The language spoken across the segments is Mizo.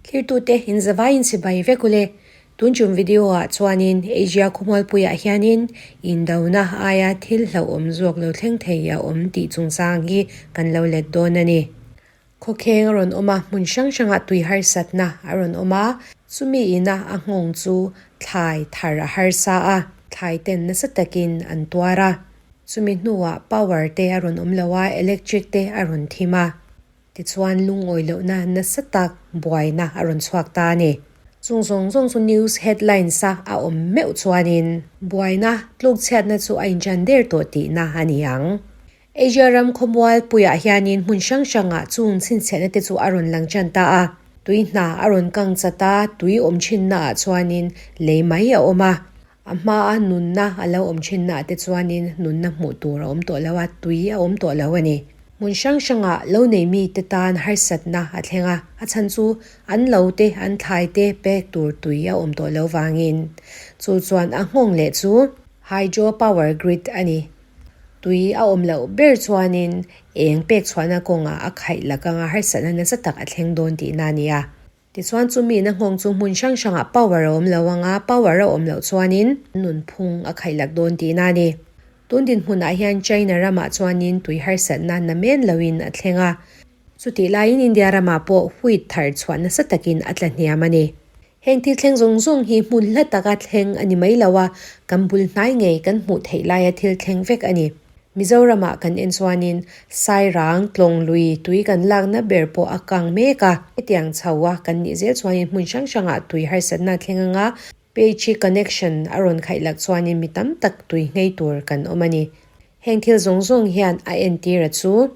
Thirtute inzavaiin chibai vek ule. Tun tum video ah chuanin Asia khawmualpuiah hianin indona aia thil hlauhawm zawk lo thleng thei a awm tih chungchang hi kan lo let dawn a ni. Khawkheng a rawn awm a, hmun hrang hrangah tui harsatna a rawn awm a, chumi ina a nghawng chu thlai thar a harsa a, thlai ten nasa takin an tuar a. Chumi hnuah power te a rawn awm lo a, electric te a rawn thim a. Tichuan lungawi lohna nasa tak buaina a rawn chhuak ta a ni. Chung zawng zawng chu news headlines a a awm meuh chuanin buaina tlukchhiatna chu a inṭan der tawh tihna a ni ang. Asia ram khawmual puiah hianin hmun hrang hrangah chung chhinchhiahna te chu a rawn lang ṭan ta a. Tui hna a rawn kang chat a, tui awm ṭhinnaah chuanin lei mai a awm a. A hmaa nunna a lo awm ṭhinnaah te chuanin nunna hmuh tur a awm tawh lo a, tui a awm tawh lo a ni. Hmun hrang hrangah lo nei mite tan harsatna a thleng a, a chhan chu an lo te, an thlai te pek tur tui a awm tawh lo vangin. Chu chuan a nghawng leh chu hydro power grid a ni. Tui a awm loh ber chuanin eng pek chhuahna kawngah a khaih lak anga harsatna nasa tak a thleng dawn tihna a ni a. Tichuan chumi na nghawng chu hmun hrang hrangah power a awm lo anga power a awm loh chuanin nunphung a khaih lak dawn tihna a ni. Tun dinhmunah hian China ramah chuanin tui harsatna namen loin a thleng a. Chutih laiin India ramah pawh wheat thar chhuah nasa takin a tla hniam a ni. Heng thil thleng zawng zawng hi hmun hla taka thleng a ni mai lo a, kan bul hnai ngei kan hmuh theih laia thil thleng vek a ni. Mizoramah kan en chuanin Sairang, Tlawng lui tui kan lakna ber pawh a kang mek a. Hetiang chho a kan nih zel chuanin hmun hrang hrangah tui harsatna thleng anga phe connection a rawn khaih lak chuanin mi tam tak tui nghei tur kan awm a ni. Heng thil zawng zawng hian a entir a chu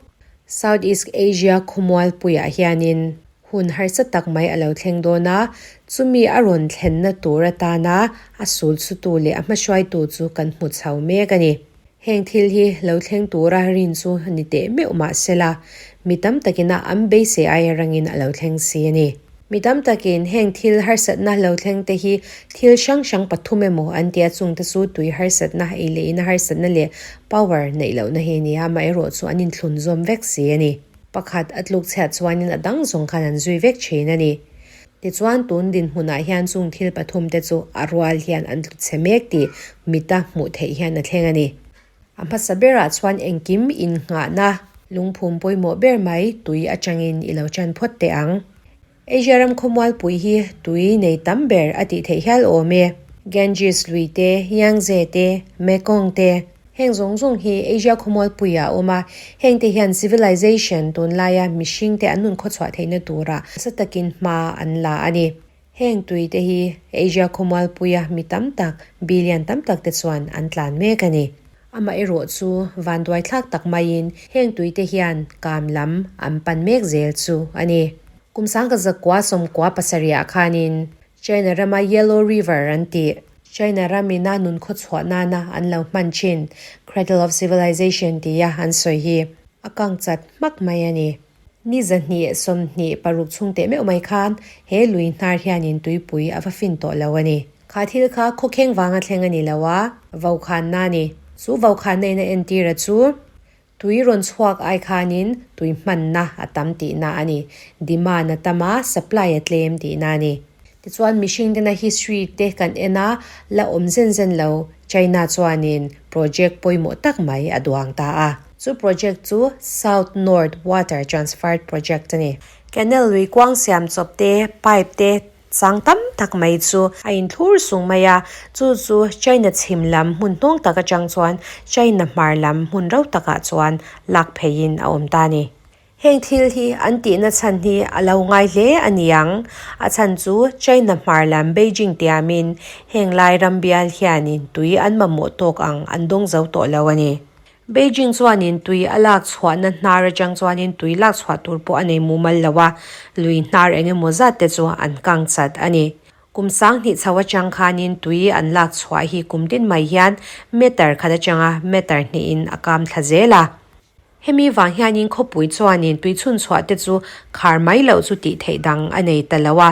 South East Asia khawmualpuiah hianin hun harsa tak mai a lo thleng dawn a, chumi a rawn thlenna tur atana a sul chhutu leh a hmahruaitu chu kan hmu chho mek a ni. Heng thil hi lo thleng tura rin chu ni teh meuh mah sela, mi tam takina an beisei aia rangin a lo thleng si a ni. Mi tam takin heng thil harsatna lo thleng te hi thil hrang hrang pathum emaw an tia chungte chu tui harsatna, ei leh ina harsatna leh power neih lohna hi a ni a, amaherawh chu an inthlun zawm vek si a ni. Pakhat a tluk chhiat chuanin a dang zawng khan an zui vek thin a ni. Tichuan tun dinhmunah hian chung thil pathum te chu a rual hian an tlu chhe mek tih mita hmuh theih hian a thleng a ni. A hmasa berah chuan engkim innghahna lungphum pawimawh ber mai tui atangin i lo chan phawt teh ang. Asia ram khawmualpui hi tui nei tam ber a tih theih hial awm e. Ganges lui te, Yangtze te, Mekong te, heng zawng zawng hi Asia khawmualpuiah a awm a, hengte hian civilization tunlaia mihringte an nun khawchhuah theihna tura nasa takin hma an la a ni. Heng tui te hi Asia khawmualpuia mi tam tak, billion tam tak te chuan an tlan mek a ni. Amaherawh chu vanduai thlak tak maiin heng tui te hian kam lam an pan mek zel chu a ni. Kum sangka zakua sawmkua pasarihah khanin China rama Yellow River an tih, China ramina nun khawchhuah nana an lo hman thin Cradle of Civilization tia an sawi hi a kang chat hmak mai a ni. Ni zahnih 26 chhung teh meuh mai khan he lui hnar hianin tuipui a va fin tawh lo a ni. Kha thil kha khawkheng vanga thleng a ni lo a, vokhanna a ni. Chu vokhanna in a entir a chu tui rawn chhuak ai khanin tui hmanna a tam tihna a ni. Demand a tam a, supply a tlem tihna a ni. Tichuan mihring tena history te kan en a, la awm zen zen lo China chuanin project pawimawh tak mai a duang ta a. Chu project chu South North Water Transfer Project a ni. Canal lui kuang siam chawp te, pipe te chang tam tak mai chu a inthlur sung mai a, chu chu China chhim lam hmun hnawng tak atang chuan China hmar lam hmun ro takah chuan lak pheiin a awm ta a ni. Heng thil hi an tihna chhan hi a lo ngai hle a ni ang. A chhan chu China hmar lam Beijing tiamin heng lai ram bial hianin tui an mamawh tawk ang an dawng zo tawh lo a ni. Beijing chuanin tui a lak chhuahna hnar atang chuanin tui lak chhuah tur pawh a nei mumal lo a, lui hnar eng emaw zat te chu an kang chat a ni. Kum 2000 chho atang khanin tui an lak chhuah hi kum tin mai hian meter khat atanga meter hnihin a kam thla zel a. Hemi vang hianin khawpui chuanin tui chhun chhuah te chu khar mai loh chu tih theih dang a nei ta lo a.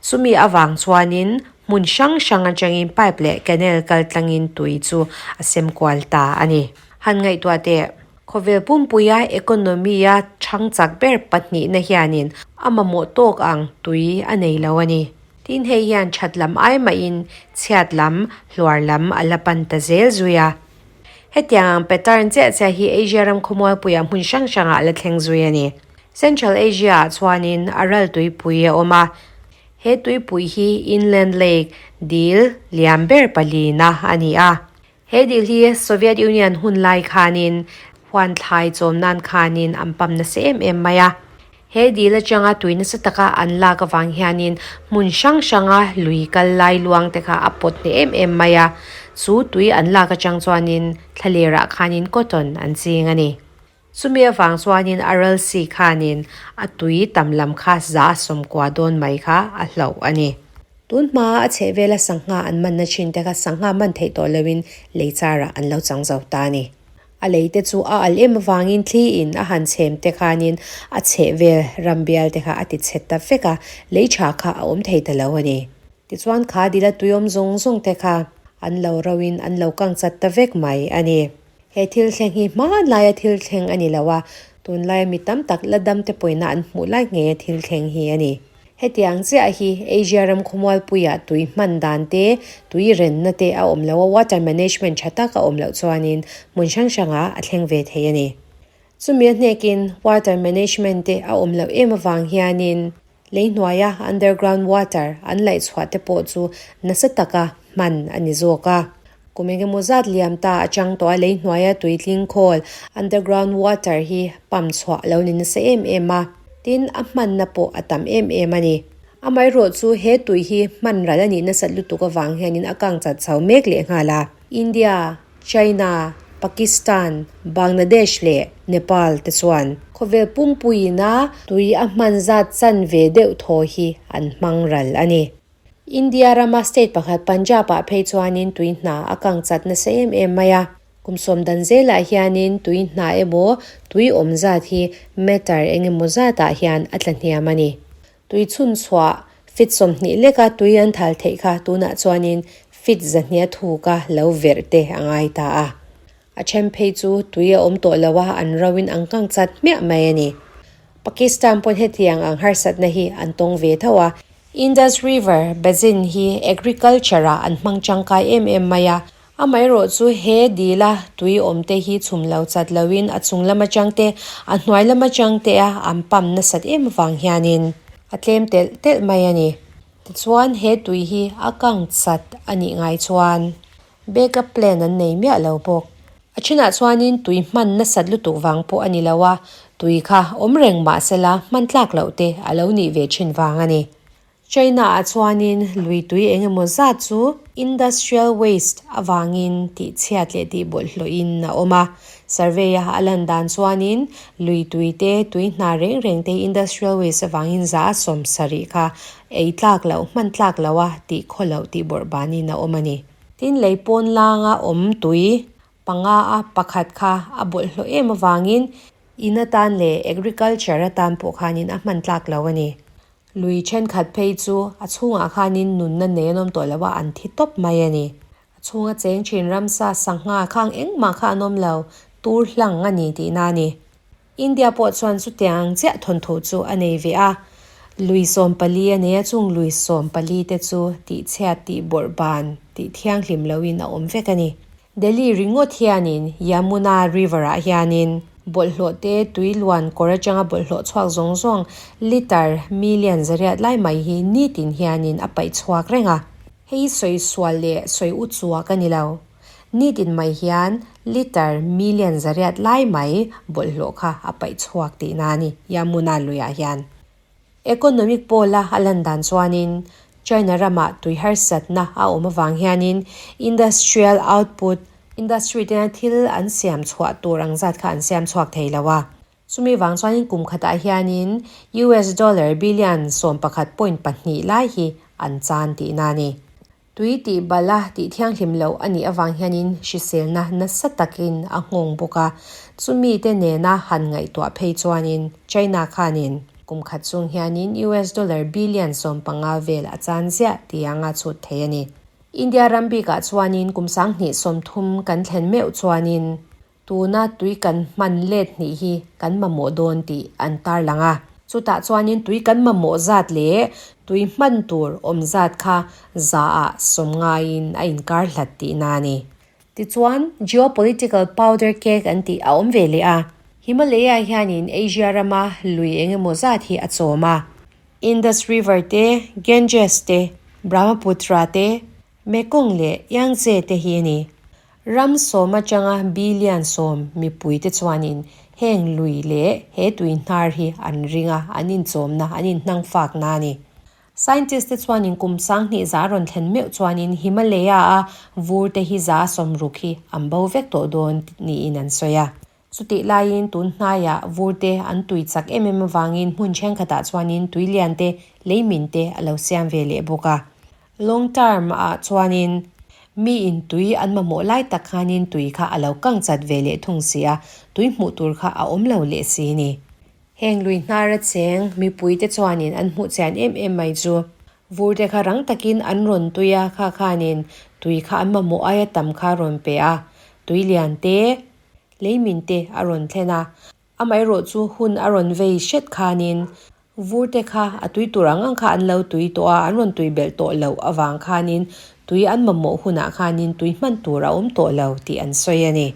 Chumi avang chuanin hmun hrang hrang atangin pipe leh canal kal tlangin tui chu a sem kual ta a ni. Han ngaihtuah teh. Khawvel pumpuia economy-a chhang chak ber pahnihna hianin a mamawh tawk ang tui a nei lo a ni. Tin, hei hian that lam ai mahin chhiat lam, hluar lam a la pan ta zel zui a. Hetiang ang pattern chiah chiah hi Asia ram khawmualpuiah hmun hrang hrangah a la thleng zui a ni. Central Asia-ah chuanin Aral tuipui a awm a. He tuipui hi inland lake, dil, lian ber palina a ni a. He dil hi Soviet Union hun lai khanin huan thlai chawm nan khanin an pam nasa em em mai a. He dil atanga tui nasa taka an lak avang hianin hmun hrang hranga lui kal lai luang te kha a pawt hneh em em mai a. Chu tui an lak atang chuanin thlalerah khanin cotton an ching a ni. Chumi avang chuanin Aral Sea khanin a tui tam lam kha 190 dawn mai kha a hloh a ni. Tun hmaa a chhehvela sangha an manna thin te kha sangha man theih tawh loin lei charah an lo chang zo ta a ni. A lei te chu a al em avangin thli in a han chhem te khanin a chhehvel ram bial te kha a ti chhe ta vek a, lei tha kha a awm thei ta lo a ni. Tichuan kha dila tui awm zawng zawng te kha an lo ro in an lo kang chat ta vek mai a ni. He thil thleng hi hmanlaia thil thleng a ni lo a, tunlaia mi tam tak la dam te pawina an hmuh lai ngeia thil thleng hi a ni. Hetiang chiah hi Asia ram khawmualpuiah tui hman dan te, tui renna te a awm lo a, water management tha tak a awm loh chuanin hmun hrang hrangah a thleng ve thei a ni. Chumi a hnekin water management te a awm loh em avang hianin Lei hnuaia underground water an laih chhuah te pawh chu nasa taka hman a ni zawk a. Kum engemaw zat liam ta atang tawh a lei hnuaia tuitling khawl underground water hi pump chhuah lo ni nasa em em a, tin a hmanna pawh a tam em em a ni. Amaherawh chu he tui hi hman ral a nih nasat lutuk avang hianin a kang chat chho mek leh nghal a. India China, Pakistan, Bangladesh leh Nepal te chuan khawvel pumpuiina tui a hman zat chan ve deuh thaw hi an hmang ral a ni. India rama state pakhat Punjab-ah phei chuanin tui hna a kang chat nasa em em mai a. Kum sawm dan zelah hianin tui hna emaw tui awm zat hi meter eng emaw zatah hian a tla hniam a ni. Tui chhun chhuah fit 20 leka tui an thal theih kha tunah chuanin fit 200 thuka lo verh te a ngai ta a. A then phei chu tui a awm tawh lo a, an roin an kang chat hmiah mai a ni. Pakistan pawn hetiang ang harsatna hi an tawng ve tho a. Indus River Basin hi agriculture-ah an hmang tangkai em em mai a. Amaherawh chu he dila tui awm te hi chhum lo chat loin a chung lam atang te, a hnuai lam atang te a an pump nasat em avang hianin a tlem telh telh mai a ni. Tichuan he tui hi a kang chat a nih ngai chuan backup plan an nei miah lo bawk. A thinah chuanin tui hman nasat lutuk vang pawh a ni lo a, tui kha awm reng mahsela hman tlak loh te a lo nih ve thin vang a ni. China-ah chuanin lui tui eng emaw zat chu industrial waste avangin tihchhiat leh tihbawlhhlawhin a awm a. Survey-a a lan dan chuanin lui tui te, tui hna reng reng te industrial waste avangin 70% kha ei tlak loh, hman tlak loha tih khaw loh tih bawrh banin a awm a ni. Tin, lei pawn langa awm tui panga a pakhat kha a bawlhhlawh em avangin in atan leh agriculture atan pawh khanin a hman tlak lo a ni. Lui thenkhat phei chu a chhungah khanin nunna nei an awm tawh lo a, an thi tawp mai a ni. A chhunga cheng thin ramsa sangha khang engmah kha an awm lo, tur hlang a ni tihna a ni. India pawh chuan chutiang chiah thawnthu chu a nei ve a, lui 14 a nei a, chung lui 14 te chu tihchhiat, tihbawrh ban, tih thianghlim loin a awm vek a ni. Delhi ringawt hianin Yamuna River-ah hianin bawlhhlawh te tui luan kawr atanga bawlhhlawh chhuak zawng zawng litre million 800 lai mai hi nitin hianin a paih chhuak reng a. Hei sawi sual leh sawi u chuak a ni lo. Nitin mai hian litre million 800 lai mai bawlhhlawh kha a paih chhuak tihna a ni Yamuna luiah hian. Economic poll-a a lan dan chuanin China ramah tui harsatna a awm avang hianin industrial output, industry tena thil an siam chhuah tur ang zat kha an siam chhuak thei lo a. Chumi vang chuanin kum khatah hianin US dollar billion 11.2 lai hi an chan tihna a ni. Tui tih bal a tih thianghlim loh a nih avang hianin hriselna nasa takin a nghawng bawk a, chumi te nena han ngaihtuah phei chuanin China khanin kum khat chung hianin US dollar billion 15 vel a chan ziah tih anga chhut thei a ni. India ram bikah chuanin kum 2030 kan thlen meuh chuanin. Tuna tui kan hman let hnih hi kan mamawh dawn tih an tarlang a. Chutah chuanin tui kan mamawh zat leh tui hman tur awm zat kha zaah sawm ngaiin a inkar hlat tihna a ni. Tichuan, geopolitical powder keg an tih a awm ve leh a. Himalaya hianin Asia rama lui eng emaw zat hi a chawm a. Indus River te, Ganges te, Brahmaputra te, Mekong leh Yangtze te hi a ni. Ram sawm atanga billion 10 mipuite chuanin heng lui leh he tui hnar hi an ring a, an inchawmna, an inhnangfakna a ni. Scientist te chuanin kum 2000 za rawn thlen meuh chuanin Himalaya-a vur te hi 60% hi an bo vek tawh dawn niin an sawi a. Chutih laiin tun hnaiah vur te an tui chak em em avangin hmun thenkhatah chuanin tui lian te, lei min te a lo siam ve leh bawk a. Long term ah chuanin mi in tui an mamawh lai tak khanin tui kha a lo kang chat ve leh thung si a, tui hmuh tur kha a awm lo leh si ni. Heng lui hnar a cheng mipui te chuanin an hmuh chian em em mai chu. Vur te kha rang takin an rawn tui a, kha khanin tui kha an mamawh aia tam kha rawn pe a, tui lian te, lei min te a rawn thlen a. Amaherawh chu hun a rawn vei hret khanin vur te kha a tui tur ang ang kha an lo tui tawh a, an rawn tui belh tawh loh avang khanin tui an mamawh hunah khanin tui hman tur a awm tawh lo tih an sawi a ni.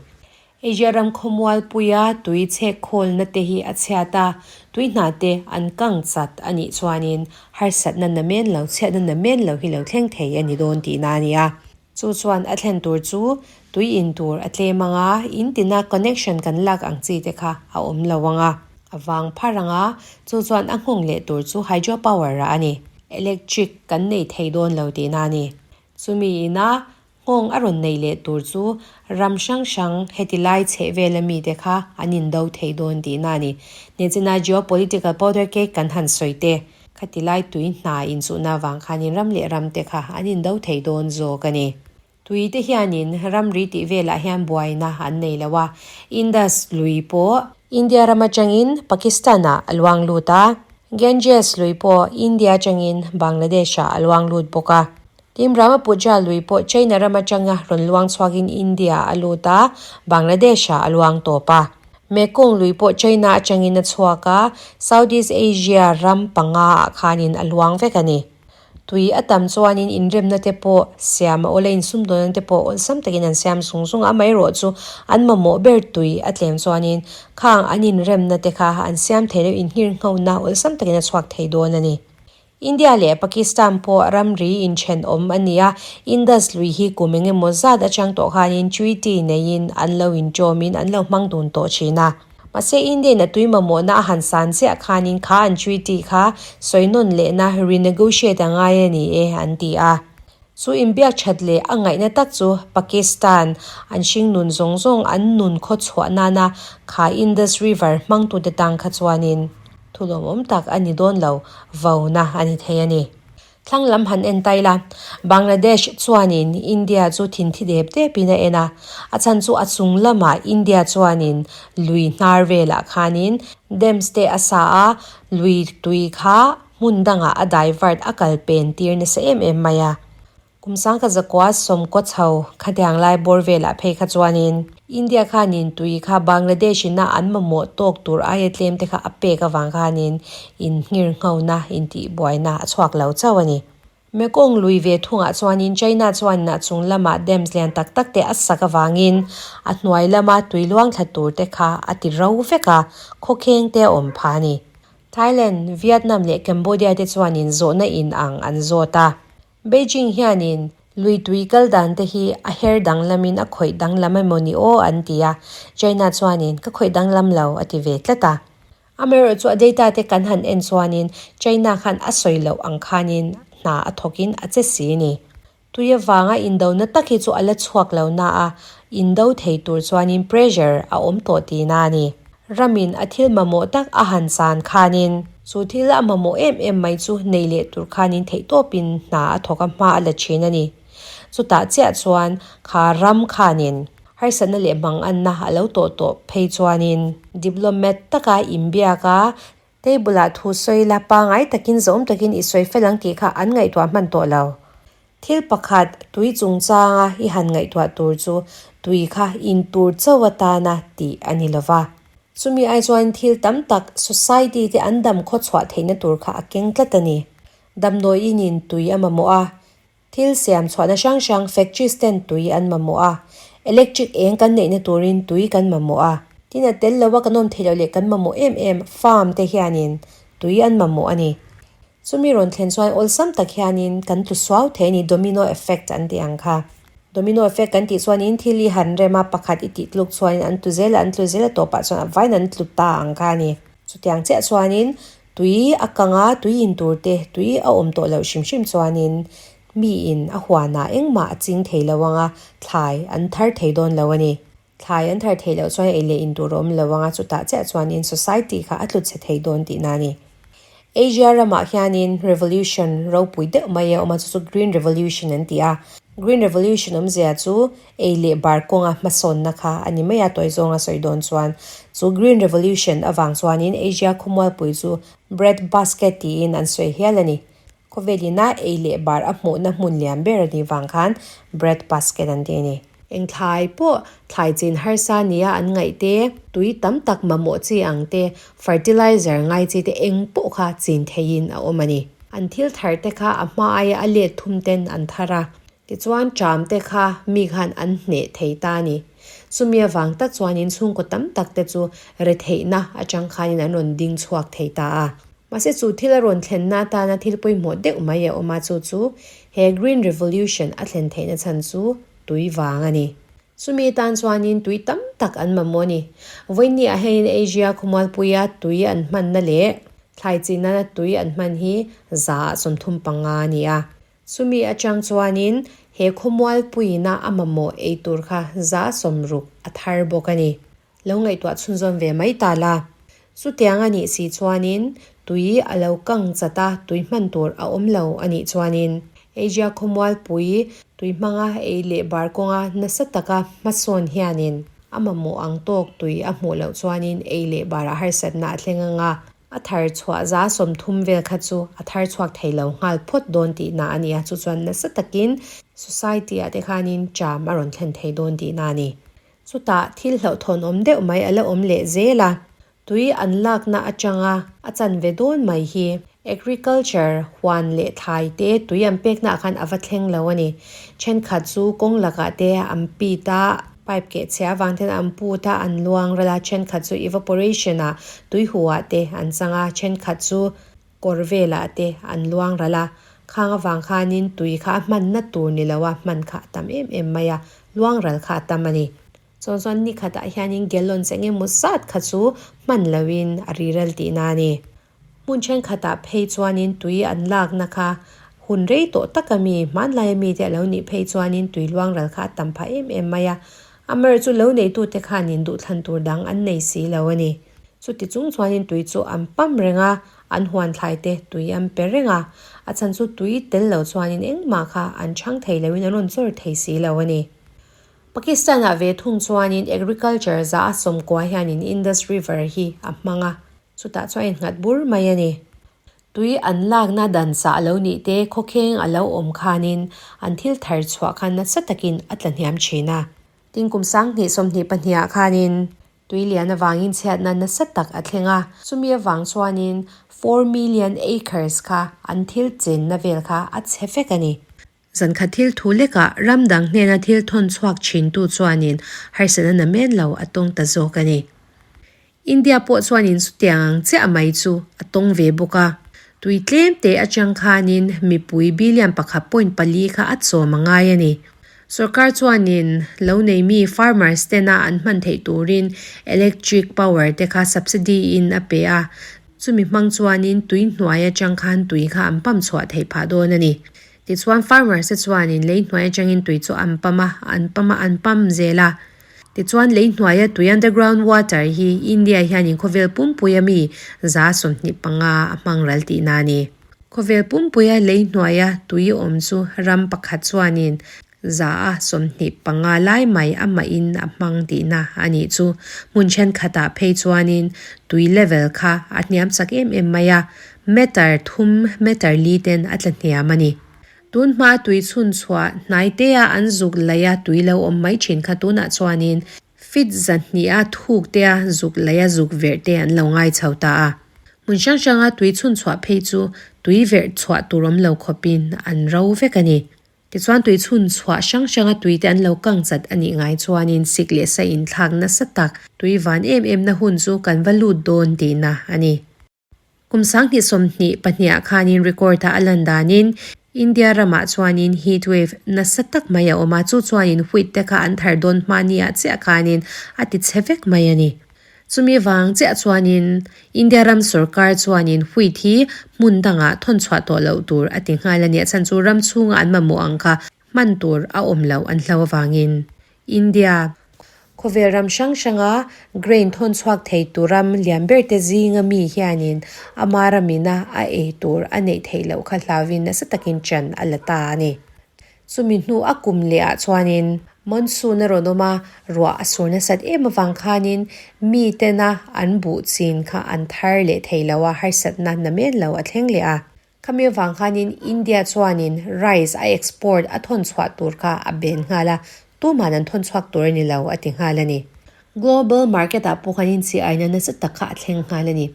Asia ram khawmualpuia tui chhek khawlna te hi a chhiat a, tui hna te an kang chat a nih chuanin harsatna namen lo, chhiatna namen lo hi lo thleng thei a ni dawn tihna a ni a. Chu chuan a thlen tur chu tui in tur a tlem ang a, in tina connection kan lak ang chi te kha a awm lo ang a, a vang phar ang a, chu chuan a nghawng leh tur chu hydro power ah a ni. Electric kan nei thei dawn lo tihna a ni. Chumi ina nghawng a rawn nei leh tur chu ram hrang hrang heti lai chheh vela mite kha an indo thei dawn tihna a ni. Nechina geopolitical powder keg kan han sawi te. Khati lai tui hna inchuhna avang khanin ram leh ram te kha an indo thei dawn zawk a ni. Tui te hianin ramri tih velah hian buaina an nei lo a, Indus lui pawh India ram atangin Pakistan-ah a luang lut a, Ganges lui pawh India atangin Bangladesh-ah a luang lut bawk a. Tin, Brahmaputra lui pawh China ram atanga rawn luang chhuakin India-ah a lut a, Bangladesh-ah a luang tawp a. Mekong lui pawh China atangin a chhuak a, Southeast Asia ram panga ah khanin a luang vek a ni. Tui a tam chuanin inremna te pawh siam a awla insumdawnna te pawh awlsam takin an siam zung zung a, amaherawh chu an mamawh ber tui a tlem chuanin khang an inremna te kha an siam thei loh inngirnghona awlsam takin a chhuak thei dawn a ni. India leh Pakistan pawh ramri inthenawm a ni a, Indus lui hi kum eng emaw zat atang tawh khanin treaty neiin an lo inṭawmin an lo hmang dun tawh thin a. Mahse India-in a tui mamawhna a han san chiah khanin kha an treaty kha sawi nawn lehna renegotiate a ngai a ni e an ti a. Chu inbiak that leh a ngaihna tak chu Pakistan an hringnun zawng zawng an nun khaw chhuah nana kha Indus River hmangtute tang kha chuanin Thu lawmawm tak a ni dawn lo, vauna a ni thei a ni. Thlang lam han en tai la, Bangladesh chuanin India chu thinthi dep depin a en a, a chhan chu a chung lamah India chuanin lui hnar velah khanin dams te a sa a, lui tui kha hmun dangah a divert a kal pen tir nasa em em mai a. Kum 1990 chho khatiang lai bawr velah phei kha chuanin India khanin tui kha Bangladesh ina an mamawh tawk tur aia tlem te kha a pek avang khanin inhngir nghona intihbuaina a chhuak lo chauh a ni. Mekong lui ve thungah chuanin China chuanin a chung lamah dams lian tak tak te a sak avangin a hnuai lama tui luang thla tur te kha a ti ro vek a, khawkheng te a awm phah a ni. Thailand, Vietnam leh Cambodia te chuanin zawhna inang an zawt a. Beijing hianin lui tui kal dan te hi a her danglamin a khawih danglam emaw ni aw an ti a, China chuanin ka khawih danglam lo a ti ve tlat a. Amaherawhchu chu a data te kan han en chuanin China khan a sawi loh ang khanin hna a thawkin a che si ni. Tui avanga indona tak hi chu a la chhuak lo na a, indo thei tur chuanin pressure a awm tawh tihna a ni. Ramin a thil mamawh tak a han chan khanin chu thil a mamawh em em mai chu nei leh tur khanin theihtawpin hna a thawk a hma a la thin a ni. Chutah chiah chuan kha ram khanin harsatna leh manganna a lo tawh tawh phei chuanin diplomat taka inbiak a table ah thu sawi la pangai takin zawm takin i sawi fel ang tih kha an ngaihtuah hman tawh lo. Thil pakhat, tui chungchanga i han ngaihtuah tur chu tui kha in tur chauh atana tih a ni lova. Chumi ai chuan thil tam tak society te an dam khawchhuah theihna tur kha a keng tlat a ni. Damdawi inin tui a mamawh a, thil siam chhuahna hrang hrang factories ten tui an mamawh a, electric eng kan neihna turin tui kan mamawh a. Tin a tel lova kan awm theih loh leh kan mamawh em em farm te hianin tui an mamawh a ni. Chumi rawn thlen chuan awlsam tak hianin kan tlu suau thei a ni, domino effect an tih ang kha. Domino effect kan tih chuanin thil i han rem a, pakhat i tih tluk chuanin an tlu zel a, an tlu zel a tawpah chuan a vaiin an tlu ta ang kha a ni. Chutiang chiah chuanin tui a kang a, tui in tur te, tui a awm tawh loh hrim hrim chuanin miin a huanah engmah a ching thei lo ang a, thlai an thar thei dawn lo a ni. Thlai an thar theih loh chuan ei leh in tur a awm lo ang a, chutah chiah chuanin society kha a tlu chhe thei dawn tihna a ni. Asia ramah hianin revolution ropui deuh mai a awm a, chu chu Green Revolution an ti a. Green Revolution awmzia chu ei leh bar kawnga hmasawnna kha a ni mai a, tawi zawnga sawi dawn chuan. Chu Green Revolution avang chuanin Asia khawmualpui chu bread basket tiin an sawi hial a ni. Khawvel ina ei leh bar a hmuhna hmun lian ber a nih vang khan bread basket an ti a ni. Eng thlai pawh thlai chin harsa nia an ngaih te, tui tam tak mamawh chi ang te, fertilizer ngai chi te eng pawh kha chin theihin a awm a ni. An thil thar te kha a hma aia a let thum ten an thar a, tichuan ṭam te kha mi khan an hneh thei ta a ni. Chumi avang tak chuanin chhungkaw tam tak te chu retheihna atang khanin an rawn ding chhuak thei ta a. Mahse chu thil a rawn thlenna atana thil pawimawh deuh mai a awm a, chu chu he Green Revolution a thlen theihna chhan chu tui vang a ni. Chumi atan chuanin tui tam tak an mamawh a ni. Vawiinniah hianin Asia khawmualpuia tui an hmanna leh thlai chi nana tui an hman hi 35% a ni a. Chumi atang chuanin he khawmualpuiina a mamawh ei tur kha 60% a thar bawk a ni. Lo ngaihtuah chhunzawn ve mai ta la. Chutiang a nih si chuanin tui a lo kang chat a, tui hman tur a awm lo a nih chuanin Asia khawmualpui tui hmanga ei leh bar kawnga nasa taka hmasawn hianin a mamawh ang tawk tui a hmuh loh chuanin ei leh barah harsatna a thleng ang a, a thar chhuah 30% vel kha chu a thar chhuak thei lo nghal phawt dawn tihna a ni a, chu chuan nasa takin society-ah te khanin ṭam a rawn thlen thei dawn tihna a ni. Chutah thil hlauhthawn awm deuh mai a la awm leh zel a, tui an lakna atanga a chanve dawn mai hi agriculture huan leh thlai te tui an pekna ah khan a va thleng lo a ni. Thenkhat chu kawng lakah te an pit a, pipe keh chhia avang ten an put a, an luang ral a, thenkhat chu evaporation ah tui huh ah te an chang a, thenkhat chu kawr velah te an luang ral a, khang avang khanin tui kha a hmanna tur ni lo a, hman kha a tam em em mai a, luang ral kha a tam a ni. Chuan chuan ni khatah hianin gallons eng emaw zat kha chu hman loin a ri ral tihna a ni. Hmun thenkhatah phei chuanin tui an lakna kha hun rei tawh tak a mi, hmanlaia mite a lo nih phei chuanin tui luang ral kha a tam phah em em mai a, amaherawhchu lo neitute khanin duhthlan tur dang an nei si lo a ni. Chuti chung chuanin tui chu an pam reng a, an huan thlai te tui an pe reng a, a chhan chu tui tel lo chuanin engmah kha an chhang thei loin an rawn chawr thei si lo a ni. Pakistan-ah ve thung chuanin agriculture 90% hianin Indus River hi a hmang a, chutah chuan a innghat bur mai a ni. Tui an lakna dan sah lo nih te khawkheng a lo awm khanin an thil thar chhuah khan nasa takin a tla hniam thin a. Tin kum 2022 ah khanin Tui lian avangin chhiatna nasa tak a thleng a, chumi avang chuanin 4 million acres kha an thil chenna vel kha a chhe vek a ni. Zankhat thil thu lekah ram dang hnena thil thawn chhuak thintu chuanin harsatna namen lo a tawng ta zawk a ni. India pawh chuanin chutiang ang chiah mai chu a tawng ve bawk a. Tui tlem te atang khanin mipui billion 1.4 kha a chawm a ngai a ni. Sorkar chuanin lo nei mi farmers tena an hman theih turin electric power te kha subsidy in a pe a, chumi hmang chuanin tui hnuai atang khan tui kha an pump chhuah theih phah dawn a ni. Tichuan farmers te chuanin lei hnuai atangin tui chu an pump a, an pump a, an pump zel a. Tichuan lei hnuaia tui underground water hi India hianin khawvel pumpuia mi 25% a hmang ral tihna a ni. Khawvel pumpuia lei hnuaia tui awm chu ram pakhat chuanin 25% lai mai amahin a hmang tihna a nih chu. Hmun thenkhatah phei chuanin tui level kha a hniam chak em em mai a, meter thum, meter li ten a tla hniam a ni. Tun hma tui chhun chhuah hnai te a an zuk laih a tui lo awm mai thin kha tunah chuanin feet 200 a thuk te a zuk laih a zuk verh te an lo ngai chho ta a. Hmun hrang hranga tui chhun chhuah phei chu tui verh chhuah tur awm lo khawpin an ro vek a ni. Tichuan tui chhun chhuah hrang hranga tui te an lo kang chat a nih ngai chuanin sik leh sa inthlak nasa tak tui van em em na hun chu kan va lut dawn tihna a ni. Kum 2022 ah khanin record-a a lan danin India ramah chuanin heat wave nasa tak mai a awm a, chu chuanin wheat te kha an thar dawn hma ni ah chiah khanin a ti chhe vek mai a ni. Chumi vang chiah chuanin India ram sorkar chuanin wheat hi hmun dangah thawn chhuah tawh loh tur a ti nghal a ni. A chhan chu ram chhunga an mamawh ang kha hman tur a awm loh an hlo avangin India Khawvel ram hrang hranga grain thawn chhuak thei tur ram lian ber te zinga mi hianin ama ramina a ei tur a neih theih loh kha hlauvin nasa takin chan a la ta a ni. Chumi hnu a kum leh ah chuanin monsoon a rawn awm a, ruah a sur nasat em avang khanin mi tena an buh chin kha an thar leh thei lo a, harsatna namen lo a thleng leh a. Khami avang khanin India chuanin rice a export a thawn chhuah tur kha a ben nghal a, tuman an thawn chhuak tur a ni lo a ti nghal a ni. Global market ah pawh khanin chi aina nasa tak kha a thleng nghal a ni.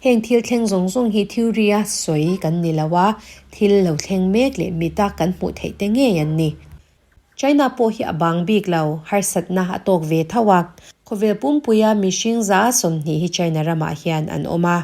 Heng thil thleng zawng zawng hi theory a sawi kan ni lo a, thil lo thleng mek leh mita kan hmuh theih te ngei an ni. China pawh hi a bang bik lo, harsatna a tawk ve tho a. Khawvel pumpuia mihring 20% hi China ramah hian an awm a.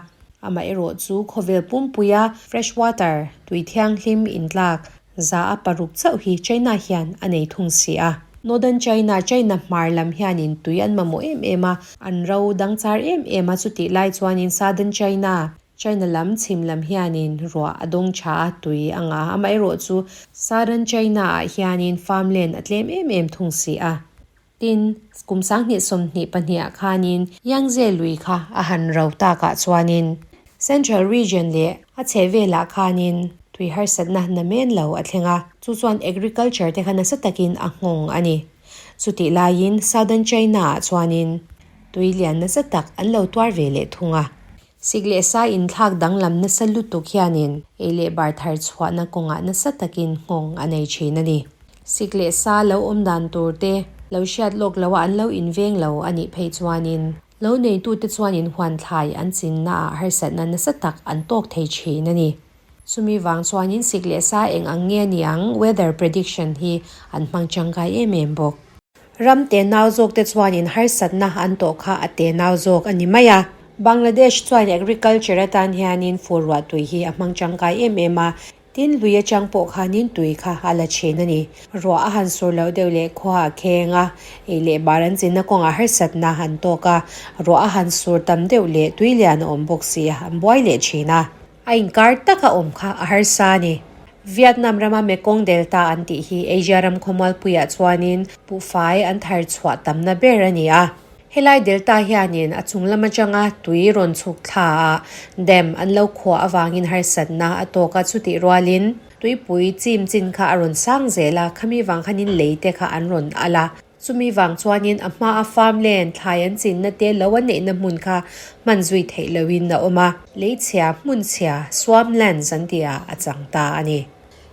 Amaherawh chu khawvel pumpuia fresh water, tui thianghlim intlak, 6% chauh hi China hian a nei thung si a. Northern China, China hmar lam hianin tui an mamawh em em a, an ro dangchar em em a, chutih lai chuanin Southern China, China lam chhim lam hianin ruah a dawng tha a, tui a ngah a, amaherawh chu Southern China ah hianin farmland a tlem em em thung si a. Tin, kum 2022 ah khanin Yangtze lui kha a han ro takah chuanin Central Region leh a chheh velah khanin tui harsatna namen lo a thleng a, chu chuan agriculture te kha nasa takin a nghawng a ni. Chutih laiin Southern China ah chuanin tui lian nasa tak an lo tuar ve leh thung a. Sik leh sa inthlak danglam nasa lutuk hianin ei leh bar thar chhuahna kawngah nasa takin nghawng a nei thin a ni. Sik leh sa lo awm dan tur te lo hriat lawk loh a an lo inveng lo a nih phei chuanin lo neitute chuanin huan thlai an chinnaah harsatna nasa tak an tawk thei thin a ni. Chumi vang chuanin sik leh sa eng ang nge niang weather prediction hi an hmang tangkai em em bawk. Ram tenau zawk te chuanin harsatna an tawh kha a tenau zawk a ni mai a. Bangladesh chuan agriculture atan hianin fur ruah tui hi a hmang tangkai em em a, tin lui atang pawh khanin tui kha a la thin a ni. Ruah a han sur loh deuh leh khua a kheng a, ei leh bar an chinna kawngah harsatna an tawk a, ruah a han sur tam deuh leh tui lian a awm bawk si a, an buai leh thin a. A inkar taka awm kha a harsa a ni. Vietnam rama Mekong Delta an tih hi Asia ram khawmualpuiah chuanin buhfai an thar chhuah tamna ber a ni a. Helai delta hianin a chung lam atanga tui rawn chhuk thla a dam an lo khuah avangin harsatna a tawk a, chutih rualin tuipui chim chin kha a rawn sang zel a, khami vang khanin lei te kha an rawn al a. Chumi vang chuanin a hmaa farmland thlai an chinna te lo a neihna hmun kha hman zui theih lohin a awm a. Leichhia, hmunchhia, swamplands an tih ah a chang ta a ni.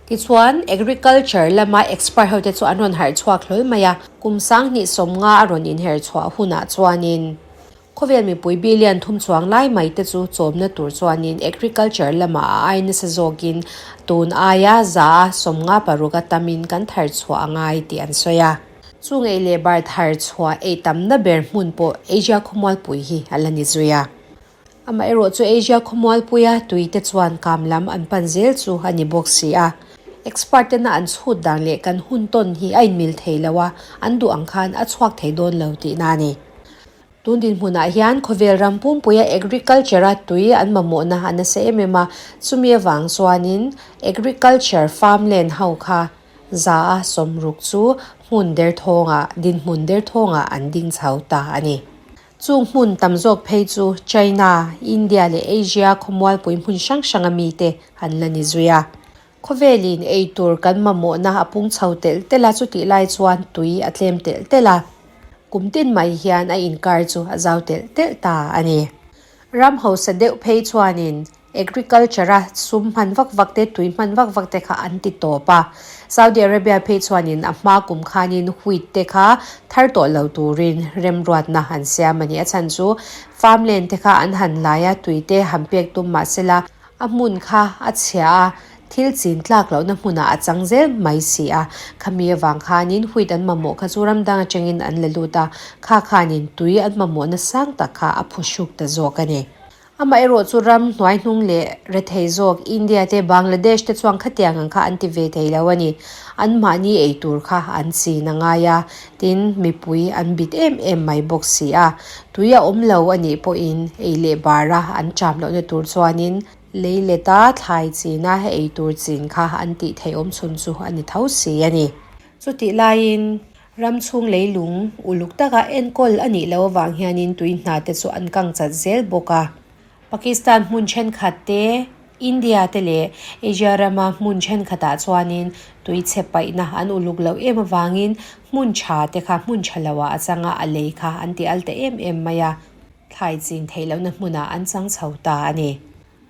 Tichuan, agriculture lama expert hote chu an rawn harh chhuak hlawl mai a, kum 2050 a rawn inher chhuah hunah chuanin Khawvel mipui billion thum chuang lai mai te chu chawmna tur chuanin agriculture lamah a ai nasa zawkin tun aia 56% a tamin kan thar chhuah a ngai tih an sawi a. Chu ngei leh bar thar chhuah ei tamna ber hmun pawh Asia khawmualpui hi a la ni zui a. Amaherawh chu Asia khawmualpuia tui te chuan kam lam an pan zel chu a ni bawk si a. Expert tena an chhut dan leh kan hun tawn hi a inmil thei lo a, an duh ang khan a chhuak thei dawn lo tihna a ni. Tun dinhmunah hian khawvel ram pumpuia agriculture-a tui an mamawhna a nasa em em a, chumi avang chuanin agriculture farmland ho kha 60% chu hmun derthawngah, dinhmun derthawngah an ding chho ta a ni. Chung hmun tam zawk phei chu China, India leh Asia khawmualpui hmun hrang hranga mite an la ni zui a. Khawvelin ei tur kan mamawhna a pung chho telh telh a, chutih lai chuan tui a tlem telh telh a. Kum tin mai hian a inkar chu a zau telh telh ta a ni. Ram hausa deuh phei chuanin Agriculture a sum hman vak vak te, tui hman vak vak te kha an ti tawp a. Saudi Arabia phei chuanin a hma kum khanin wheat te kha thar tawh lo turin remruatna an siam a ni. A chhan chu farmland te kha an han lai a, tui te han pek tum mahsela a hmun kha a chhia a, thil chin tlak lohna hmunah a chang zel mai si a. Khami avang khanin wheat an mamawh kha chu ram dang atangin an la lut a, kha khanin tui an mamawhna sang tak kha a phuhruk ta zawk a ni. Amaherawh chu ram hnuai hnung leh rethei zawk India te Bangladesh te chuan khatiang ang kha an ti ve thei lo a ni. An mahni ei tur kha an chin a ngai a, tin mipui an bit em em mai bawk si a. Tui a awm lo a nih pawhin ei leh bara an cham lohna tur chuanin lei leta thlai china ei tur chin kha an tih theih awm chhun chu a ni tho si a ni. Chutih laiin Ram chhung leilung uluk taka enkawl a nih loh avang hianin tui hna te chu an kang chat zel bawk a. Pakistan hmun thenkhat te, India te leh Asia rama hmun thenkhatah chuanin tui chhe paihna an uluk loh em avangin hmun tha te kha hmun tha loah a changa a lei kha an ti al ta em em mai a, thlai chin theih lohna hmunah an chang chho ta a ni.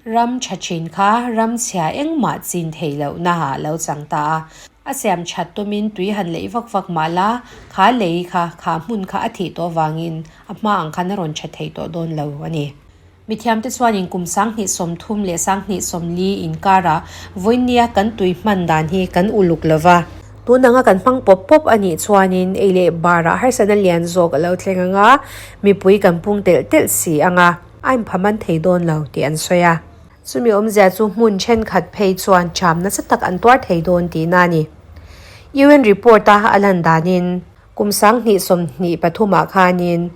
Ram tha thin kha ram chhia engmah chin thei lohna ah lo chang ta a. A siam that tumin tui han leih vak vak mah la, kha lei kha, kha hmun kha a thih tawh avangin a hma ang khan a rawn tha thei tawh dawn lo a ni. Mithiamte chuanin kum 2030 leh 2040 inkarah vawinia kan tui hman dan hi kan uluk lo va. Tun anga kan hmang pawp pawp a nih chuanin ei leh barah harsatna lian zawk a lo thleng ang a, mipui kan pung telh telh si ang a. A inpha man thei dawn lo tih an sawi a. Chumi awmzia chu hmun thenkhat phei chuan ṭham nasa tak an tuar thei dawn tihna a ni. UN report-a a lan danin kum 2023 ah khanin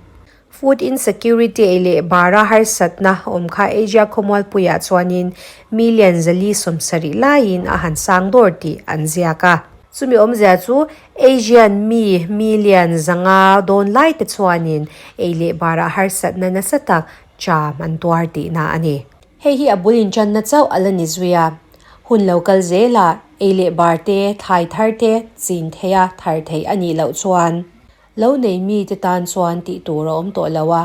food insecurity ei leh bara harsatna awm kha Asia khawmualpuiah chuanin million 470 laiin a han sang dawr tih an ziak a. Chumi awmzia chu Asian mi million 500 dawn lai te chuanin ei leh barah harsatna nasa tak cham an tuar tihna a ni. Hei hi a bul inṭanna chauh a la ni zui a. Hun lo kal zelah ei leh bar te, thlai thar te chin theia thar theih a nih loh chuan Lo nei mite tan chuan tih tur a awm tawh lo a,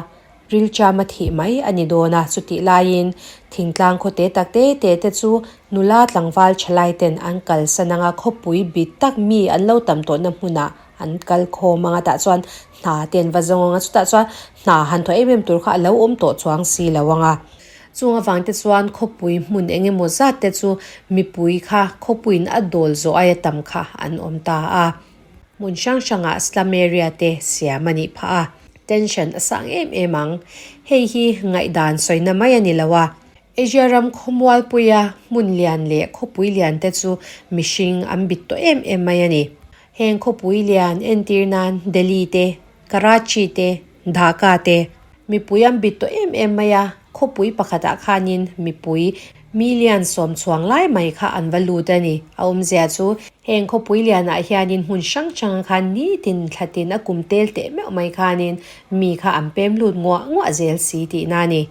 rilṭam a thih mai a ni dawn a, chutih laiin thingtlang khaw te tak te te te chu nula tlangval ṭhalai ten an kalsan anga khawpui bit tak mi an lo tam tawhna hmunah an kal khawm anga tah chuan hna te an va zawng anga chutah chuan hna han thawh em em tur kha a lo awm tawh chuang si lo anga. Chung avang te chuan khawpui hmun eng emaw zat te chu mipui kha khawpuiin a dawl zawh aia tam kha an awm ta a. Hmun hrang hrangah slum area te siam a nih phah a, tension a sang em em ang. Hei hi ngaihdan sawina mai a ni lo a. Asia ram khawmualpuia hmun lian leh khawpui lian te chu mihring an bit tawh em em mai a ni. Heng khawpui lian entir nan Delhi te, Karachi te, Dhaka te mipui an bit tawh em em mai a, khawpui pakhatah khanin mipui Million sawm chhuang lai mai kha an va lut a ni. A awmzia chu heng khawpui lianah hianin hmun hrang hrang khan nitin thlatin a kum tel teh meuh mai khanin mi kha an pem lut nguah nguah zel si tihna a ni.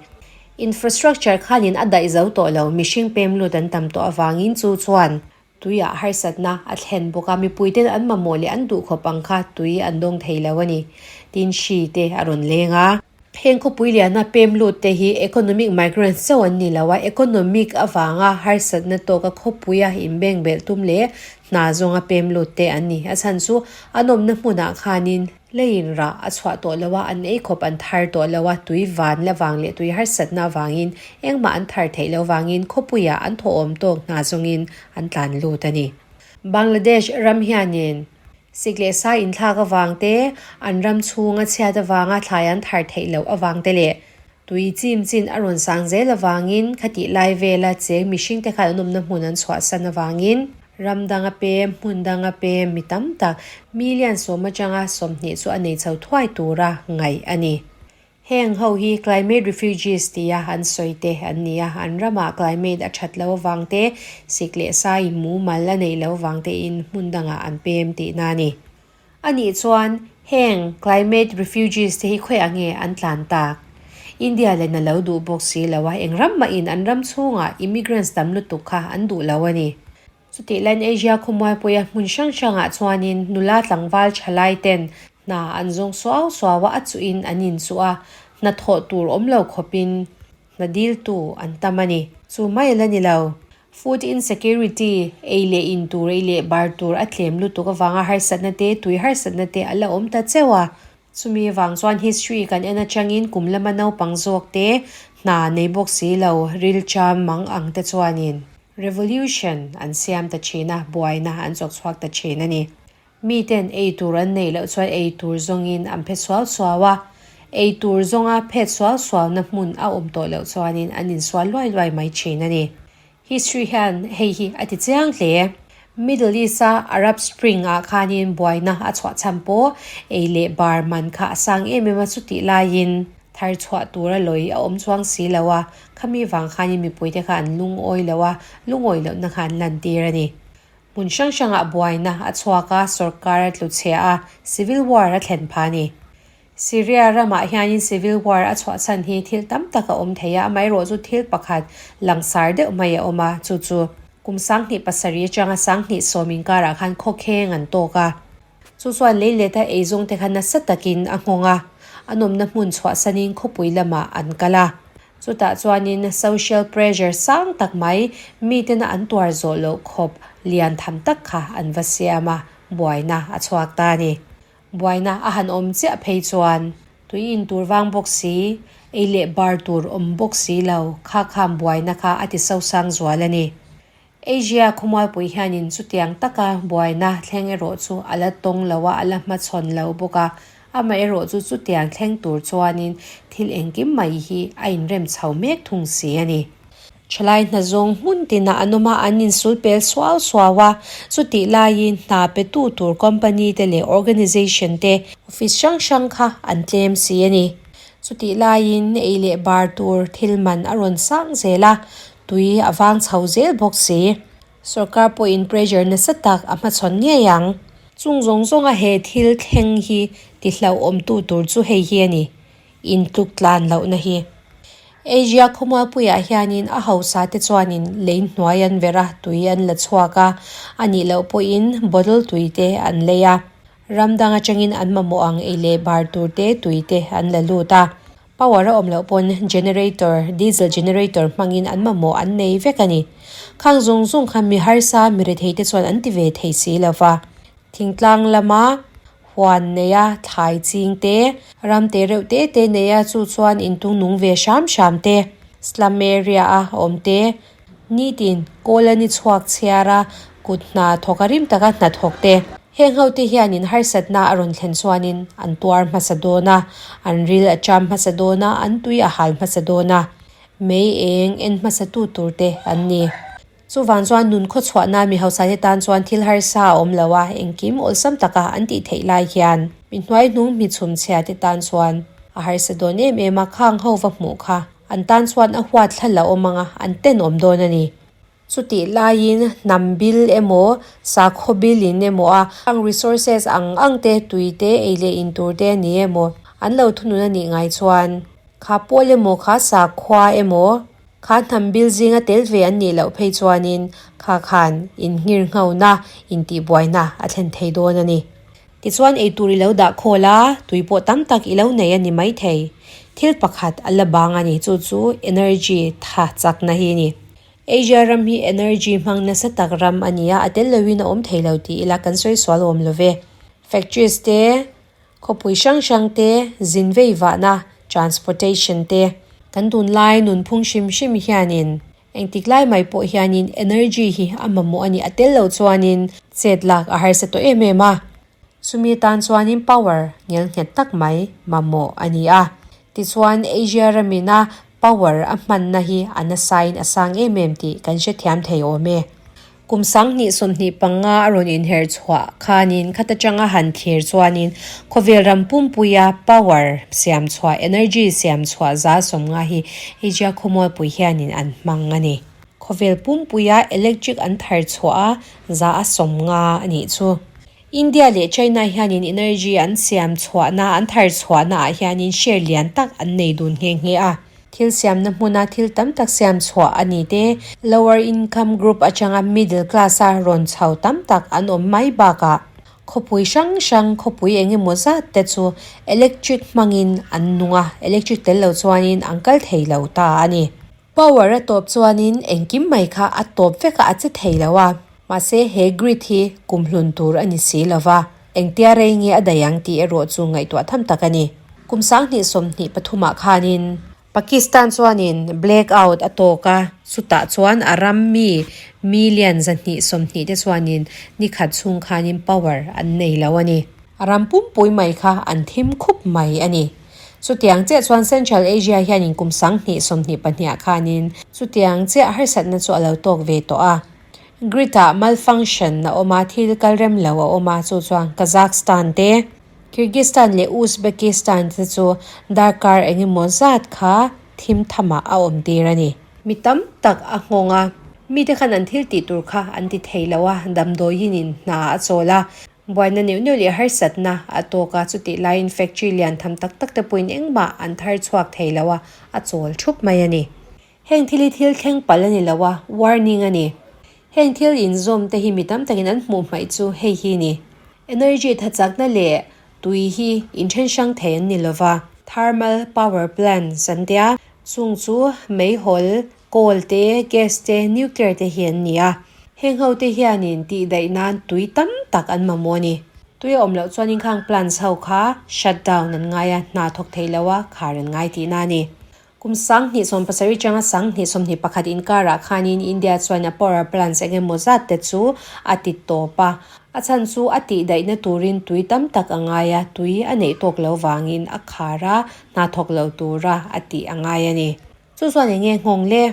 Infrastructure khanin a daih zo tawh lo, mihring pem lut an tam tawh avangin chu chuan tuiah harsatna a thlen bawk a, mipuiten an mamawh leh an duh khawp ang kha tui an dawng thei lo a ni. Tin hri te a rawn leng a. Heng khawpui liana pem lut te hi economic migrants chauh an ni lo a, economic avanga harsatna tawka khawpuia inbeng belh tum leh hna zawnga pem lut te an ni. A chhan chu an awmna hmunah khanin leiin rah a chhuah tawh lo a, an ei khawp an thar tawh lo a, tui van la vang leh tui harsatna avangin engmah an thar theih lo vangin khawpuiah an thawhawm tawk hna zawngin an tlan lut a ni. Bangladesh ram hianin Sik leh sai inthlak avang te, an ram chhunga chhiat avanga thlai an thar theih loh avang te leh tui chim chin a rawn sang zel avangin khatih lai vela cheng mihring te khan an awmna hmun an chhuahsan avangin ram danga pem, hmun danga pem mi tam tak million sawm atanga 20 chu a nei chho thuai tura ngaih a ni. Heng ho hi climate refugees tia an sawi te an ni a, an ramah climate a that lo avang te, sik leh sai mumal a neih lo vang tein hmun dangah an pem tihna a ni. A nih chuan heng climate refugees te hi khawiah nge an tlan tak? India len a lo duh bawk si lo a, eng ram mahin an ram chhungah immigrants tam lutuk kha an duh lo a ni. Chutih laiin Asia khawmualpuia hmun hrang hrangah chuanin nula tlangval thalai ten hna an zawng suau suau a, a chuhin an inchuh a, hna thawh tur awm lo khawpin Hna diltu an tam a ni. Chu mai a la ni lo. Food insecurity, ei leh in tur, ei leh bar tur a tlem lutuk avanga harsatna te, tui harsatna te a la awm ta cheu a. Chumi avang chuan history kan en atangin kum lama naupang zawk te hna nei bawk si lo, ril cham mang ang te chuanin revolution an siam ta thin a, buaina an chawk chhuak ta thin a ni. Miten ei tur an neih loh chuan ei tur zawngin an phe suau suau a, ei tur zawnga phet suau suauna hmun a awm tawh loh chuanin an insual luai luai mai thin a ni. History hian hei hi a ti chiang hle. Middle East-a Arab Spring-ah khanin buaina a chhuah chhan pawh ei leh bar man kha a sang em em a, chutih laiin thar chhuah tura lawi a awm chuang si lo a, khami vang khanin mipuite kha an lungawi lo a, lungawi lohna kha an lantir a ni. Hmun hrang hrangah buaina a chhuak a, sorkar a tlu chhia a, civil war a thlen phah a ni. Syria ramah hianin civil war a chhuah chhan hi thil tam tak a awm thei a, amaherawh chu thil pakhat langsar deuh mai a awm a, chu chu kum 7007 atanga 2010 inkarah khan khawkheng an tawk a. Chu chuan leileta eizawng te kha nasa takin a nghawng a, an awmna hmun chhuahsanin khawpui lamah an kal a. Chutah chuanin social pressure sang tak mai mitena an tuar zawh loh khawp lian tham tak kha an va siam a, buaina a chhuak ta a ni. Buaina a han awm chiah phei chuan tui in tur vang bawk si, ei leh bar tur awm bawk si lo kha kham buaina kha a ti sosang zual a ni. Asia khawmualpui hianin chutiang taka buaina thleng erawh chu a la tawng lo a, a la hmachhawn lo bawk a. Amaherawh chu chutiang thleng tur chuanin thil engkim mai hi a inrem chho mek thung si a ni. Thalai hna zawng hmun tinah an awm a, an insul pel suau suau a. Chutih laiin hna petu tur company te leh organization te, office hrang hrang kha an tlem si a ni. Chutih laiin ei leh bar tur thil man a rawn sang zel a, tui a vang chho zel bawk si. Sorkar pawhin pressure nasa tak a hmachhawn ngei ang. Chung zawng zawnga he thil thleng hi ti hlauhawmtu tur chu hei hi a ni, intluk tlan lohna hi. Asia khawmualpuiah hianin a hausa te chuanin lei hnuai an verh a, tui an la chhuak a, a nih loh pawhin bottle tui te an lei a. Ram dang atangin an mamawh ang ei leh bar tur te tui te an la lut a. Power a awm loh pawn generator, diesel generator hmangin an mamawh an nei vek a ni. Khang zung zung khan mi harsa, mi rethei te chuan an ti ve thei si lo va. Thingtlang lama huan neia thlai ching te, ram te reuh te te neia chu chuan intung nung ve hram hram te, slum area a awm te, Nitin, kawl a ni chhuak chhiar a, kut hna thawk a rim taka hna thawk te. Heng ho te hianin harsatna a rawn thlen chuanin an tuar hmasa dawn a, an ril a cham hmasa dawn a, an tui a hal hmasa dawn a, mei eng en hmasa tu tur te an ni. Chuvang chuan nun khaw chhuah nan mi hausa te tan chuan thil harsa a awm lo a, engkim awlsam taka an tih theih lai hian mi hnuaihnung mi chhumchhia te tan chuan a harsa dawn em em a, khang ho va hmuh kha. An tan chuan a huat thla la awm ang a, an tenawm dawn a ni. Chutih laiin hnam bil emaw, sakhaw bil in emaw a ang resources ang ang te, tui te, ei leh in tur te a ni emaw, an lo thunun a nih ngai chuan kha pawl emaw, kha sakhua emaw, kha hnam bil zinga tel ve an nih loh phei chuanin kha khan innghirnghona, intihbuaina a thlen thei dawn a ni. Tichuan eitur i lo dah khawl a, tui pawh tam tak i lo nei a ni maithei. Thil pakhat a la bang a ni, chu chu energy tha chakna hi a ni. Asia ram hi energy hmang nasa tak ram a ni a, a tel loin a awm thei lo ti ila kan sawi sual awm lo ve. Factories te, khawpui hrang hrang te, zin vei vahna, transportation te, kan tunlai nunphung hrim hrim hianin Engtik lai mai pawh hianin energy hi a mamawh a ni, a tel loh chuanin chet lak a harsa tawh em em a. Chumi tan chuanin power ngel nghet tak mai mamawh a ni a. Tichuan Asia ramina power a hmanna hi a nasain a sang em em tih kan hrethiam thei awm e. Kum 2025 a rawn inher chhuah khanin khata tanga han thlir chuanin khawvel ram pumpuia power siam chhuah, energy siam chhuah 150 hi Asia khawmualpui hianin an hmang a ni. Khawvel pumpuia electric an thar chhuah a 150 a nih chu. India leh China hianin energy an siam chhuahna, an thar chhuahna ah hianin share lian tak an nei dun nghe nghe a. Thil siamna hmuna thil tam tak siam chhuah a ni te, lower income group atanga middle class a rawn chho tam tak an awm mai bakah, Khawpui hrang hrang, khawpui eng emaw zat te chu electric hmangin an nung a, electric tel lo chuanin an kal thei lo ta a ni. Power a tawp chuanin engkim mai kha a tawp vek a, a che thei lo a. Mahse he grid hi kumhlun tur a ni si lo va, engtia rei nge a daih ang tih erawh chu ngaihtuah tham tak a ni. Kum 2023 ah khanin Pakistan chuanin black out a tawk a, chutah chuan a ram mi million 220 te chuanin ni khat chhung khanin power an nei lo a ni. A ram pumpui mai kha an thim khup mai a ni. Chutiang chiah chuan Central Asia hianin kum 2022 ah khanin chutiang chiah harsatna chu a lo tawk ve tawh a. Grid ah malfunction a awm a, thil kal rem lo a awm a, chu chuan Kazakhstan te, Kyrgyzstan leh Uzbekistan te chu darkar eng emaw zat kha thim thamah a awm tir a ni. Mi tam tak a nghawng a, mite khan an thil tih tur kha an ti thei lo a, damdawiin in hna a chawl a, buaina neuh neuh leh harsatna a tawk a, chutih laiin factory lian tham tak tak te pawhin engmah an thar chhuak thei lo a, a chawl thup mai a ni. Heng thil hi thil thleng palh a ni lo a, warning a ni. Heng thil inzawm te hi mi tam takin an hmuh hmaih chu hei hi ni. Energy thachakna leh tui hi inthen hrang thei an ni lo va. Thermal power plants an tia, chung chu meihawl, coal te, gas te, nuclear te hi an ni a. Heng ho te hianin tihdaih nan tui tam tak an mamawh a ni. Tui a awm loh chuanin khang plants ho kha shut down an ngai a, hna thawk thei lo a, khar an ngai tihna a ni. Kum 2017 atanga 2021 inkarah khanin India chuan a power plants eng emaw zat te chu a ti tawp a. A chhan chu a tihdaihna turin tui tam tak a ngai a, tui a neih tawk lo vangin a khar a, hna thawk lo tura a tih a ngai a ni. Chu chuan eng nge nghawng le?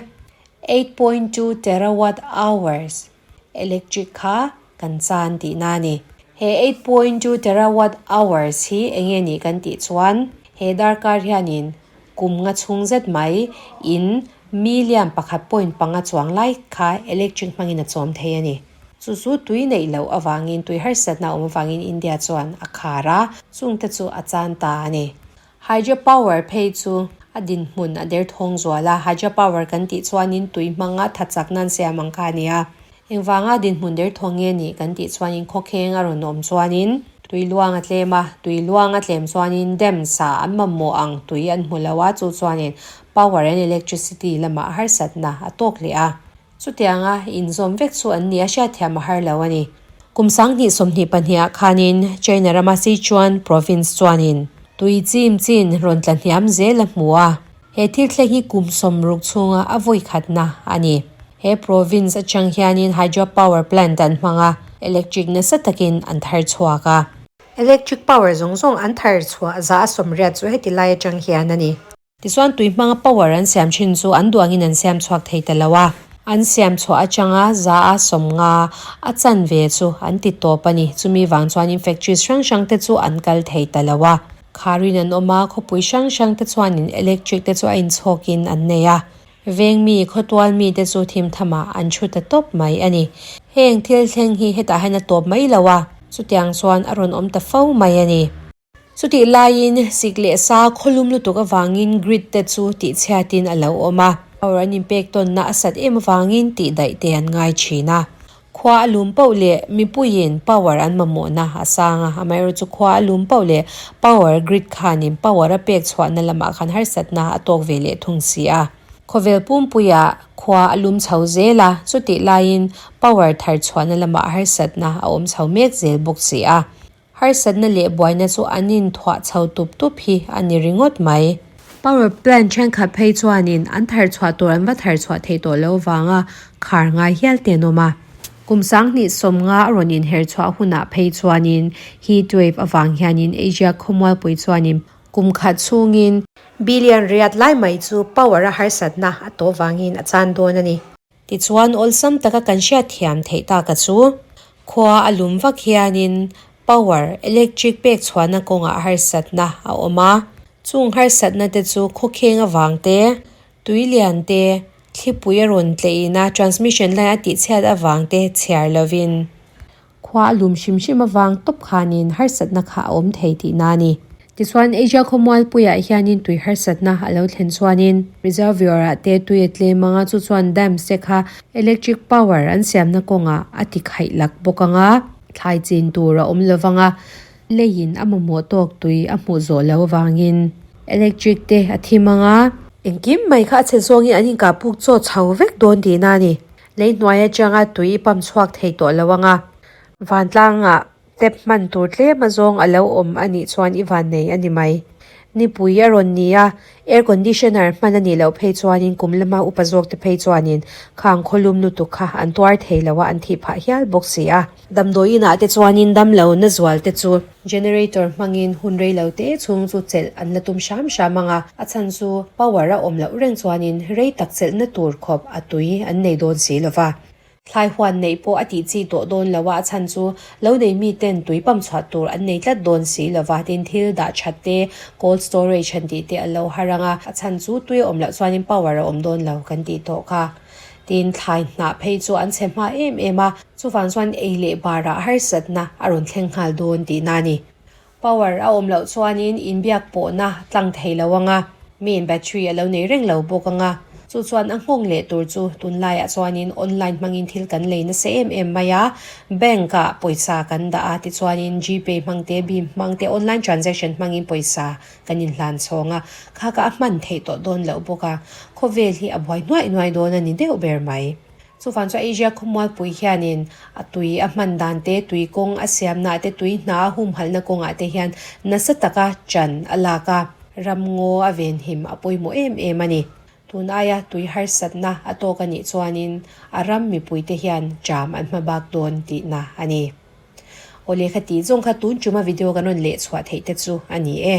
8.2 terawatt hours electric kha kan chan tihna a ni. He 8.2 terawatt hours hi eng nge nih kan tih chuan he darkar hianin kum nga chhung zet mai in million 1.5 chuang lai kha electric hmangin a chawm thei a ni. Chu chu tui neih loh avangin tui harsatna a awm avangin India chuan a khar a, chungte chu a chan ta a ni. Hydro power phei chu a dinhmun a derthawng zual a, hydro power kan tih chuanin tui hmanga tha chak nan siam ang kha a ni a. Engvanga dinhmun derthawng nge nih kan tih chuanin khawkheng a rawn awm chuanin tui luang a tlem a, tui luang a tlem chuanin dam sa an mamawh ang tui an hmu lo a, chu chuanin power and electricity lamah harsatna a tawk leh a. Chutianga inzawm vek chu an ni a hriatthiam a har lo a ni. Kum 2022 ah khanin China rama Sichuan province chuanin tui chim chin rawn tla hniam zel a hmu a, he thil thleng hi kum 60 chhunga a vawi khatna a ni. He province atang hianin hydro power plant an hmang a, electric nasa takin an thar chhuak a. Electric power zawng zawng an thar chhuah 80% chu heti lai atang hian a ni. Tichuan tui hmanga power an siam thin chu an duangin an siam chhuak thei ta lo a, an siam chhuah atanga 50% a chanve chu an ti tawp a ni. Chumi vang chuanin factories hrang hrang te chu an kal thei ta lo a. Kharin an awm a, khawpui hrang hrang te chuanin electric te chu a inchhawkin an nei a. Veng mi, khawtual mi te chu thim thamah an thu ta tawp mai a ni. Heng thil thleng hi hetah hian a tawp mai lo a, chutiang chuan a rawn awm ta fo mai a ni. Chutih laiin sik leh sa khawlum lutuk avangin grid te chu tihchhiatin a lo awm a, power an inpek tawnna a sat em avangin tihdaih te an ngai thin a. Khua a lum poh leh mipuiin power an mamawhna a sang a, amaherawhchu khua a lum poh leh power grid khanin power a pek chhuahna lamah khan harsatna a tawk ve leh thung si a. Khawvel pumpuiah khua a lum chho zel a, chutih laiin power thar chhuahna lamah harsatna a awm chho mek zel bawk si a. Harsatna leh buaina chu an inthuah chho tup tup hi a ni ringawt mai. Power plant thenkhat phei chuanin an thar chhuah tur an va thar chhuah theih tawh lo vanga khar ngai hial te an awm a. Kum 2050 a rawn inher chhuah hunah phei chuanin heat wave avang hianin Asia khawmualpui chuanin kum khat chhungin billion riat lai mai chu power a harsatna a tawh vangin a chan dawn a ni. Tichuan awlsam taka kan hriatthiam theih taka chu khua a lum vak hianin power, electric pek chhuahna kawngah harsatna a awm a. Chung harsatna te chu khawkheng avang te, tui lian te, thlipui a rawn tlehin a transmission line a tihchhiat avang te chhiar lovin Khua a lum hrim hrim avang tawp khanin harsatna kha a awm thei tihna a ni. Tichuan, Asia khawmualpuiah hianin tui harsatna a lo thlen chuanin reservoir-ah te tui a tlem ang a, chu chuan dams te kha electric power an siamna kawngah a ti khaih lak bawk ang a. Thlai chin tur a awm lo vang a, leiin a mamawh tawk tui a hmuh zawh loh avangin electric te a thim ang a. Engkim mai kha a chhe zawngin an inkah puk chaw chho vek dawn tihna a ni. Lei hnuai atanga tui i pump chhuak thei tawh lo ang a, vantlangah tap hman tur tlem a zawng a lo awm a nih chuan i van nei a ni mai. Nipui a rawn ni a, air conditioner hman a nih loh phei chuanin kum lama upa zawk te phei chuanin khang khawlum lutuk kha an tuar thei lo a, an thih phah hial bawk si a. Damdawi inah te chuanin damlo na zual te chu generator hmangin hun rei lo te chhung chu chelh an la tum hram hram ang a, a chhan chu power a awm loh reng chuanin rei tak chelhna tur khawp a tui an nei dawn si lo va. Thlai huan neih pawh a tih chi tawh dawn lo a, a chhan chu lo nei mi ten tui pump chhuah tur an nei tlat dawn si lo va, tin thil dah that te, cold storage han tih te a lo har ang a, a chhan chu tui a awm loh chuanin power a awm dawn lo kan tih tawh kha. Tin thlai hnah phei chu an chhe hma em em a, chuvang chuan ei leh barah harsatna a rawn thleng nghal dawn tihna a ni. Power a awm loh chuanin inbiak pawhna tlang thei lo ang a, main battery a lo nei reng lo bawk ang a, chu chuan a nghawng leh tur chu tunlaiah chuanin online hmangin thil kan lei nasa em em mai a, bank ah pawisa kan dah a, tichuanin Gpay hmang te, Bhim hmang te, online transaction hmangin pawisa kan inhlan chhawng a, kha kha a hman theih tawh dawn loh bawk a, khawvel hi a buai hnuaih hnuaih dawn a ni deuh ber mai. Chuvang chuan Asia khawmualpui hianin a tui a hman dan te, tui kawng a siamna te, tui hna a humhalhna kawngah te hian nasa taka chan a lak a, ramngaw a venhim a pawimawh em em a ni. Tun aia tui harsatna a tawk a nih chuanin a ram mipuite hian ṭam an hma bak dawn tihna a ni. Aw lehkha tih zawng kha tun ṭuma video kan rawn leh chhuah theih te chu a ni e.